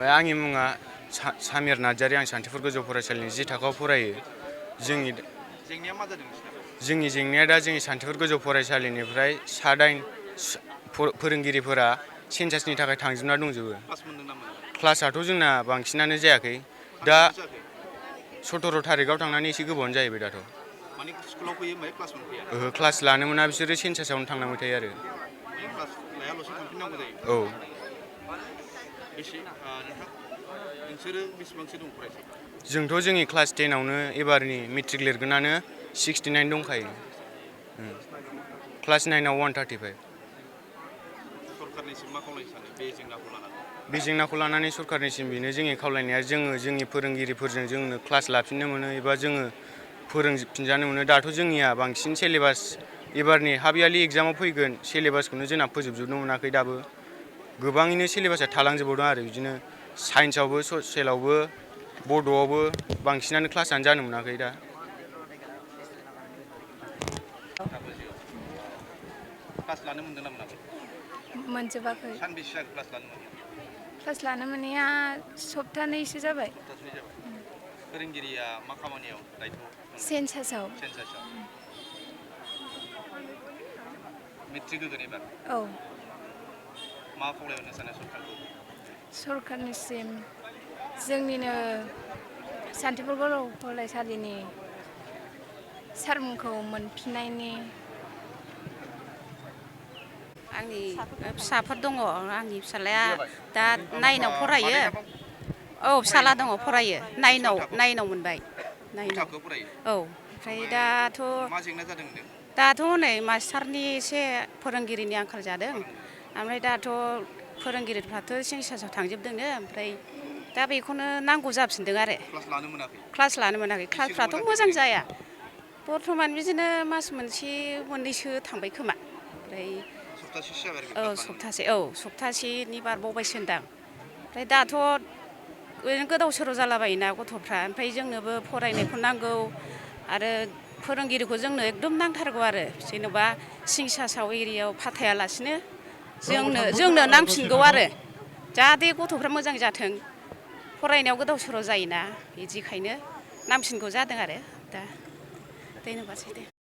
आंनि मुङा सामिर नार्जारि। आं सान्थिफुर गोजौ फरायसालिनि 10 थाखोआव फरायो। जोंनि जेंनाया मा जादों? जोंनि जेंनाया दा जोंनि सान्थिफुर गोजौ फरायसालिनिफ्राय 7-8 फोरोंगिरिफोरा सेन्सासनि थाखाय थांजोबना दंजोबो। क्लासाथ' जोंना बांसिनानो जायाखै। दा 17 थारिखआव थांनानै एसे गोबावानो जाहैबाय दाथ'। माने स्कुलाव फैयो ओमफ्राय क्लास मोनफैया? ओहो, क्लास लानो मोना, बिसोरो सेन्सासावनो थांनांबाय थायो आरो। क्लास लायाल'सो थांफिननांगौ जायो? औ। नोंसोरो बेसेबांसो दं फरायसा? जोंथ' जोंनि क्लास 10आवनो एबारनि मेट्रिक लिरगोनानो 69 दंखायो। क्लास 9आव 135। सरकारनिसिम मा खावलायनो सानो बे जेंनाखौ लानानै? बे जेंनाखौ लानानै सरकारनिसिम बेनो जोंनि खावलायनाया, जोंनि फोरोंगिरिफोरजों जोंनो क्लास लाफिननो मोनो एबा जोङो फोरोंफिनजानो मोनो। दाथ' जोंनिया बांसिन सिलेबास एबारनि हाफ यारलि एग्जामाव फैगोन सिलेबासखौनो जोंना फोजोबजोबनो मोनाखै दाबो। गोबाङैनो सिलेबासा थालांजोबबावदों आरो बिदिनो साइन्सआवबो, ससियेलावबो, बड'आवबो बांसिनानो क्लासानो जानो मोनाखै दा। क्लास लानो मोनदों ना मोनाखै? मोनजोबाखै। सानबेसे जाखो क्लास लानो मोनैया? क्लास लानो मोनैया सप्तानैसो जाबाय। सप्तासे जाबाय। फोरोंगिरिया मा खामानियाव दायथ'? सेन्सासाव। मेट्रिक होगोन एबार? औ। मा खावलायहरनो सानो सरकारखौ? सरकारनिसिम जोंनिनो सान्थिफुर गोजौ फरायसालिनि सारमोनखौ मोनफिननायनि। आंनि फिसाफोर दङ। आंनि फिसालाया दा 9आव फरायो। औ, फिसाला दङ, फरायो। 9आव मोनबाय। 9आव। औ, ओमफ्राय दाथ' मा जेंना जादों होनदों? दाथ' हनै मास्टारनि एसे फोरोंगिरिनि आंखाल जादों। ओमफ्राय दाथ' फोरोंगिरिफ्राथ' सेन्सासाव थांजोबदोंनो, ओमफ्राय दा बेखौनो नांगौ जाफिनदों आरो। क्लास लानो मोनाखै। क्लासफ्राथ' मोजां जाया। बर्थमान बिदिनो मास मोनसे मोननैसो थांबाय खोमा। ओमफ्राय सप्तासेसो जाबाय आरो? औ, सप्तासेनि बारबावबायसो होनदां। ओमफ्राय दाथ' ओरैनो गोदाव सोराव जालाबायोना गथ'फ्रा। ओमफ्राय जोंनोबो फरायनायखौ नांगौ आरो फोरोंगिरिखौ जोंनो एकदम नांथारगौ आरो। जेनेबा सेन्सासाव एरियायाव फाथायालासिनो जोंनो नांफिनगौ आरो। जाहाथे गथ'फ्रा मोजां जाथों, फरायनायाव गोदाव सोराव जायोना, बिदिखायनो नांफिनगौ जादों आरो दा। धन्यबादसै दे।